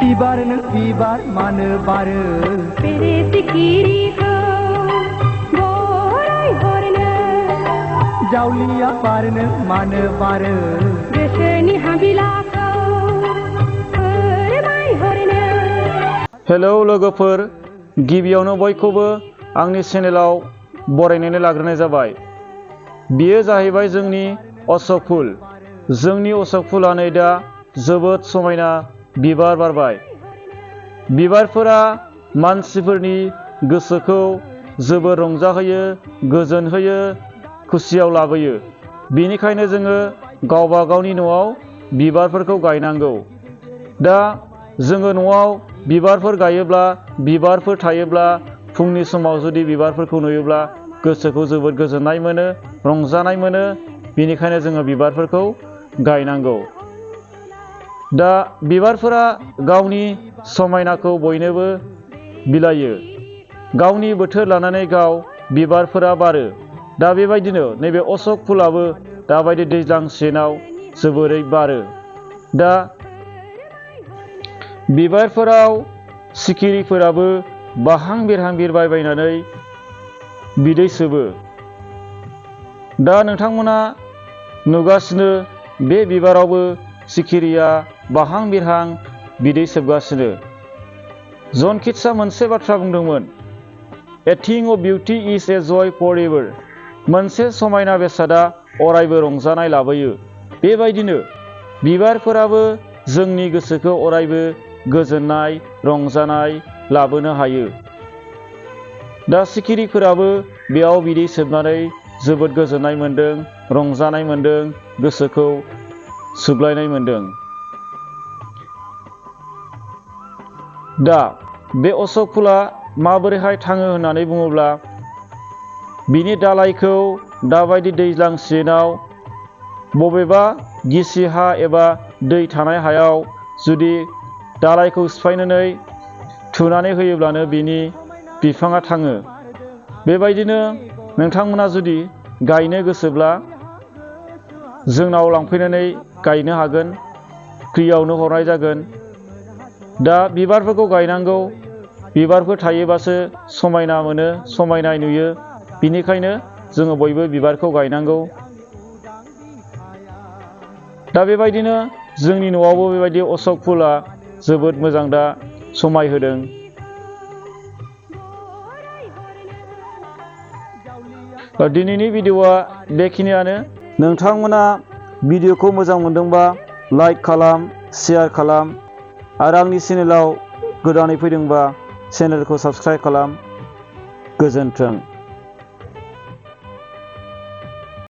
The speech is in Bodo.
बिबारनो बिबार मानो बारो बेरे सिखिरिखौ बराय हरनो जावलिया बारनो मानो बारो गोसोनि हाबिलाखौ फोरमायहरनो। हेलौ लोगोफोर, गिबियावनो बयखौबो आंनि चेनेलाव बरायनानै लाग्रोनाय जाबाय। बेयो जाहैबाय जोंनि अशक फुल। जोंनि अशक फुला नै दा जोबोद समायना बिबार बारबाय। बिबारफोरा मानसिफोरनि गोसोखौ जोबोद रंजाहोयो, गोजोन होयो, खुसियाव लाबोयो। बेनिखायनो जोङो गावबा गावनि न'आव बिबारफोरखौ गायनांगौ। दा जोङो न'आव बिबारफोर गायोब्ला, बिबारफोर थायोब्ला, फुंनि समाव जुदि बिबारफोरखौ नुयोब्ला गोसोखौ जोबोद गोजोननाय मोनो, रंजानाय मोनो। बेनिखायनो जोङो बिबारफोरखौ गायनांगौ। दा बिबारफोरा गावनि समायनाखौ बयनोबो बिलायो। गावनि बोथोर लानानै गाव बिबारफोरा बारो। दा बेबायदिनो नैबे अशक फुलाबो दाबायदि दैज्लां सिजेनाव जोबोरै बारो। दा बिबारफोराव सिखिरिफोराबो बाहां बिरहां बिरबायबायनानै बिदै सोबो। दा नोंथांमोना नुगासिनो बे बिबारावबो सिखिरिया बाहां बिरहां बिदै सोबगासिनो। जन किट्सआ मोनसे बाथ्रा बुंदोंमोन, a thing of beauty is a joy for ever. मोनसे समायना बेसादा अरायबो रंजानाय लाबोयो। बेबायदिनो बिबारफोराबो जोंनि गोसोखौ अरायबो गोजोननाय, रंजानाय लाबोनो हायो। दा सिखिरिफोराबो बेयाव बिदै सोबनानै जोबोद गोजोननाय मोन्दों, रंजानाय मोन्दों, गोसोखौ सुग्लायनाय मोन्दों। दा बे अशक फुला माबोरैहाय थाङो होननानै बुङोब्ला, बिनि दालाइखौ दाबायदि दैज्लां सिजेनाव बबेबा गिसि हा एबा दै थानाय हायाव जुदि दालाइखौ सिफायनानै थुनानै होयोब्लानो बिनि बिफाङा थाङो। बेबायदिनो नोंथांमोना जुदि गायनो गोसोब्ला जोंनाव लांफैनानै गायनो हागोन, फ्रियावनो हरनाय जागोन। दा बिबारफोरखौ गायनांगौ। बिबारफोर थायोबासो समायना मोनो, समायनाय नुयो। बेनिखायनो जोङो बयबो बिबारखौ गायनांगौ। दा बेबायदिनो जोंनि न'आवबो बेबायदि अशक फुला जोबोद मोजां दा समायहोदों। दिनैनि भिडिअ'आ बेखिनियानो। नोंथांमोना भिडिअ'खौ मोजां मोनदोंबा लाइक खालाम, शेयार खालाम आरो आंनि चेनेलाव गोदानै फैदोंबा चेनेलखौ साबस्क्राइब खालाम। गोजोन्थों।